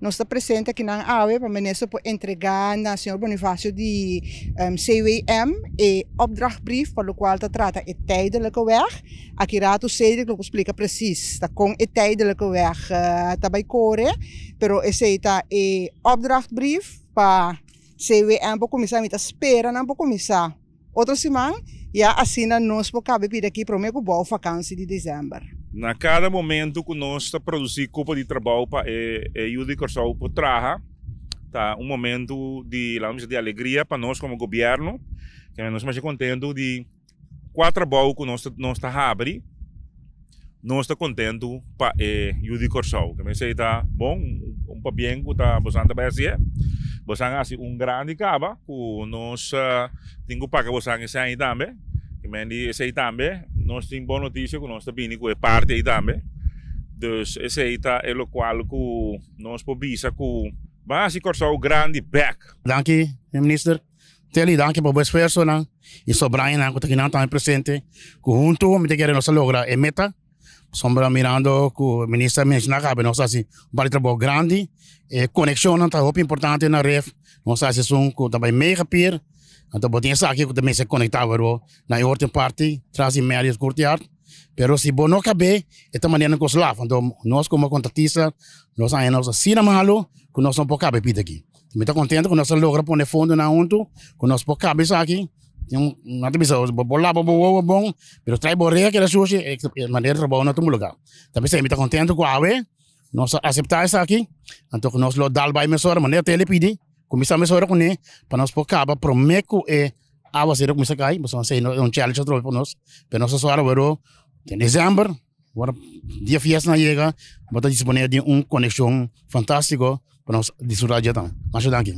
Nos ta presente akinan awe pa minister por entrega na señor Bonifacio di CWM e opdrachtbrief pa locual ta trata e tijdelijke weg. Aki rato Cedric lo por splica precies ta con e tijdelijke weg ta bay core, pero esey ta e opdrachtbrief pa CWM por cuminsa. Mi ta spera nan por cuminsa otro siman ya asina nos por cabe pidi aki prome cu bou vakantie di december. Na kada momento ku nos ta produsí kupo di trabou pa e yu di Kòrsou por traha, ta un momento di, laga mi bisa, di alegria pa nos komo gobièrnu. Nos masha kontentu di kua trabou ku nos nos ta habri, nos ta kontentu pa e yu di Kòrsou. Ke mester ta bon, un pabien ku ta bosan ta bai hasié. Bosan a hasi un grandi kaba ku nos tin ku paga bosan esei tambe. I men di esei tambe nos tin bon notisia ku nos ta bini ku e parti ei tambe. Dus esei ta e lokual ku nos por bisa ku ban hasi Kòrsou grandi bèk. Danki mi minister Telly, danki pa bo esfuersonan i sobrañanan ku ta kinan tambe presente ku huntu mi ta kere nos a logra e meta. Pasobra mirando ku minister a menshona kabe nos a hasi un par di trabou grandi. E konekshonnan ta hopi importante na ref. Nos a hasi esun ku ta bai Megapier, anto bo tin esaki ku ta mester konektá wero na e otro parti tras di Marriott Courtyard. Pero si bo no kab'é e ta manera kos laf. Anto nos komo kontratista nos a haña nos asina malu ku nos no por kabe pita aki. Mi ta kontento ku nos a logra pone fondonan huntu ku nos por kabe esaki. Nan ta bisa bo por laba bo wowo bon, pero trae bo orea keda sushi, e manera di trabou no ta un luga. Ta p'esei mi ta kontento ku awe nos a aseptá esaki, anto ku nos lo dal bai mesora manera Tele pidi, kuminsá mesora kuné pa nos por kaba promé ku e awasero kuminsá kai, pasobra esei no ta un challenge atrobe pa nos, pero nos a sòru awor den desèmber, ora dia fiesta nan yega, bo ta disponé di un konekshon fantástiko pa nos disfrutá dje tambe. Masha danki.